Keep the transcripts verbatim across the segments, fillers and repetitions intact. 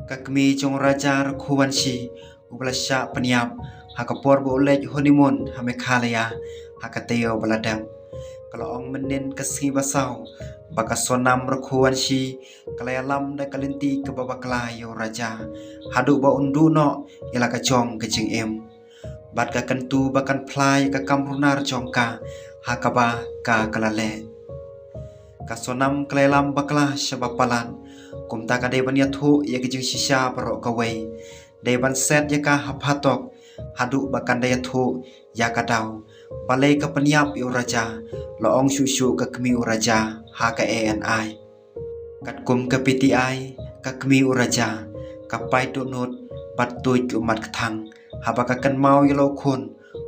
Ka kmie jong u Raja Rukhuwanshi, uba la shah pynïap ha ka por ba u leit honeymoon ha Meghalaya ha ka taïew ba la dep. Ka la ong mynnin ka sngi ba saw ba ka Sonam Rukhuwanshi ka la ïalam da ka lynti kaba bakla ïa u Raja, haduh ba un duh noh ïa la ka jong ka jingim. Bad ka kyntu ba kan phla ïa ka kam runar jong ka ha kaba ka ka la leh. Ka Sonam ka la ïalam bakla sha ba palat, kumta ka dei ban ïathuh ïa ka jingshisha baroh kawei. Dei ban set ïa ka ha phatok haduh ba kan da ïathuh ïa ka daw. Balei ka pynïap ïa u Raja, la ong shuh shuh ka kmie u Raja ha ka A N I. Katkum ka P T I, ka kmie u Raja ka pait dohnud bad tuid ki ummat kthang haba ka kynmaw ïa la u khun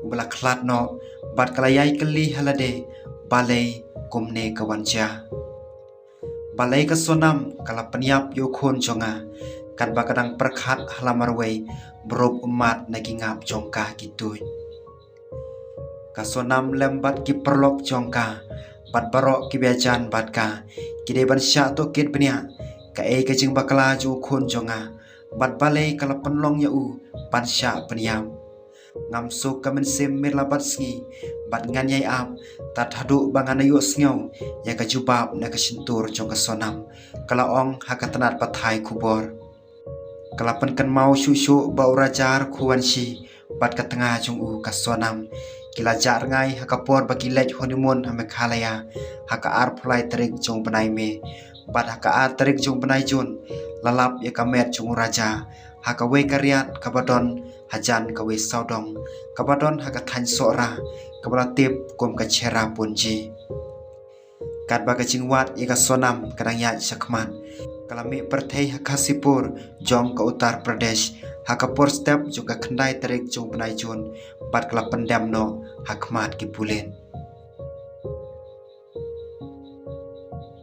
uba la khlad noh, bad ka la ïai kylli ha lade, balei kumne ka wan jia. Balei ka Sonam ka la pynïap ïa u khun jong nga, katba ka dang pyrkhat ha la marwei, baroh ummat na ki ngap jong ka ki tuid. Ka Sonam lem bad ki paralok jong ka bad baroh kiba ïajan bad ka, ki dei ban shah tohkit bniah kaei ka jingbakla jong u khun jong nga, bad balei ka la pynlong ïa u ban shah pynïap. Ngam suk ka mynsiem mir la bad sngi, bad ngan ïai ap tad haduh ba ngan ïohsngew ïa ka jubab na ka shyntur jong ka Sonam, ka la ong ha ka tnat pathai khubor. Ka la pynkynmaw shuh shuh ba u Raja Rukhuwanshi bad ka tnga jong u ka Sonam ki la jah rngai ha ka por ba ki leit honeymoon ha Meghalaya ha ka arphew lai tarik jong u bnai May, bad ha ka ar tarik jong u bnai June la lap ïa ka met jong u Raja ha kawei ka riat kaba don hajan kawei sawdong, kaba don ha ka thaiñ Sohra, kaba la tip kum ka Cherrapunji. Katba ka jingwad ïa ka Sonam ka dang ïaid shakhmat, ka la mih pyrthei ha Khasipur jong ka Uttar Pradesh ha ka por step jong ka khyndai tarik jong u bnai June, bad ka la pyndem noh ha khmat ki pulit.